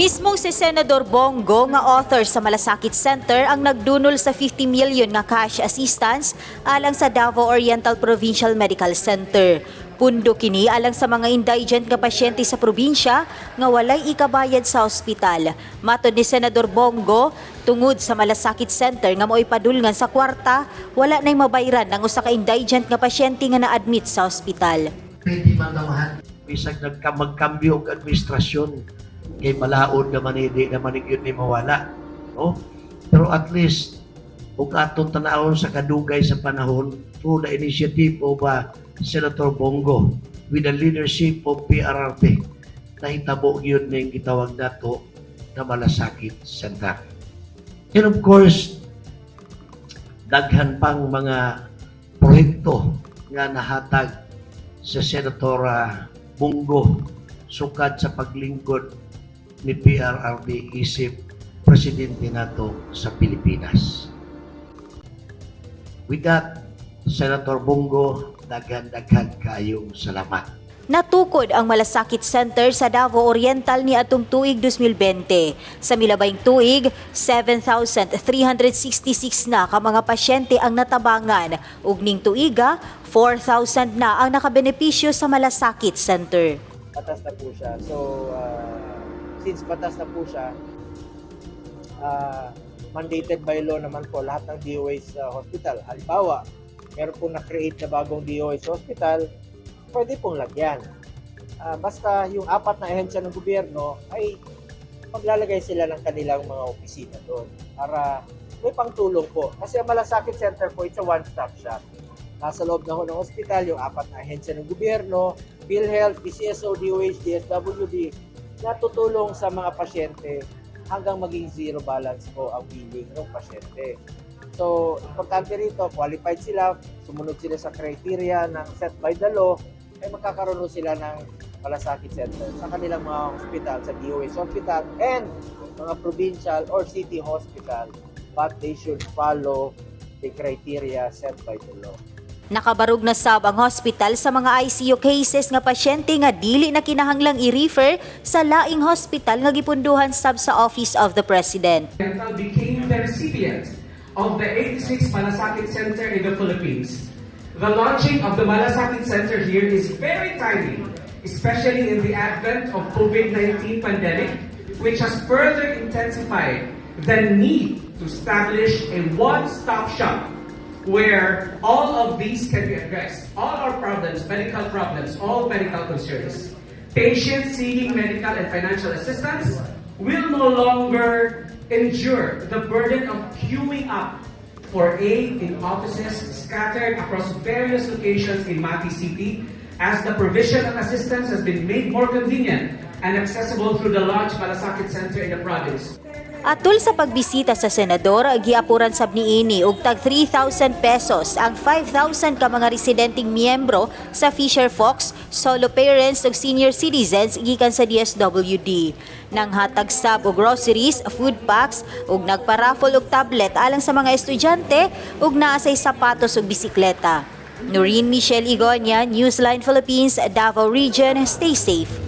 Mismong si Senador Bong Go nga author sa Malasakit Center ang nagdunol sa 50 million nga cash assistance alang sa Davao Oriental Provincial Medical Center. Pundo kini alang sa mga indigent nga pasyente sa probinsya nga walay ikabayad sa ospital. Matod ni Senador Bong Go, tungod sa Malasakit Center nga mao'y padulngan sa kwarta, wala na'y mabayran ng usa ka indigent nga pasyente nga na-admit sa ospital. Pwede man tamahan bisag nagka magkambyo og administrasyon kay balaod naman, hindi naman yun ni mawala, no? Pero at least ug atong tanawon sa kadugay sa panahon, through the initiative of Senator Bong Go with the leadership of PRRD, nahitabo gyud ning gitawag nato na Malasakit Center. And of course, daghan pang mga proyekto nga nahatag sa Senator Bong Go sukad sa paglingkod ni PRRD isip presidente nato sa Pilipinas. With that, Senator Bong Go, daghan-daghan kaayong salamat. Natukod ang Malasakit Center sa Davao Oriental ni atong tuig 2020. Sa milabayng tuig, 7,366 na ka mga pasyente ang natabangan ug ning tuiga, 4,000 na ang nakabenepisyo sa Malasakit Center. Batas na po siya. So, since batas na po siya, mandated by law naman po lahat ng DOH hospital. Halimbawa, meron pong na-create na bagong DOH hospital, pwede pong lagyan. Basta yung apat na ahensya ng gobyerno ay maglalagay sila ng kanilang mga opisina doon para may pangtulong po. Kasi ang Malasakit Center po, it's a one-stop shop. Nasa loob na ho ng ospital, yung apat na ahensya ng gobyerno, PhilHealth, PCSO, DOH, DSWD, na tutulong sa mga pasyente hanggang maging zero balance po ang billing ng pasyente. So, importante rito, qualified sila, sumunod sila sa criteria ng set by the law, ay magkakaroon ho sila ng Malasakit Center sa kanilang mga hospital, sa DOH hospital, and mga provincial or city hospital, but they should follow the criteria set by the law. Nakabarog na sab ang hospital sa mga ICU cases nga pasyente nga dili na kinahanglang i-refer sa laing hospital nga gipunduhan sab sa Office of the President. Oriental became the recipient of the 86 Malasakit Center in the Philippines. The launching of the Malasakit Center here is very timely, especially in the advent of COVID-19 pandemic, which has further intensified the need to establish a one-stop shop where all of these can be addressed. All our problems, medical problems, all medical concerns. Patients seeking medical and financial assistance will no longer endure the burden of queuing up for aid in offices scattered across various locations in Mati City, as the provision of assistance has been made more convenient and accessible through the launched Malasakit Center in the province. Atul sa pagbisita sa senador, giapuran sab niini og tag 3,000 pesos ang 5,000 ka mga residenteng miyembro sa Fisher Folks, solo parents ug senior citizens gikan sa DSWD. Nanghatag sab og groceries, food packs ug nagpa-raffle og tablet alang sa mga estudyante ug naa say sapatos ug bisikleta. Noreen Michelle Igonia, Newsline Philippines, Davao Region. Stay safe.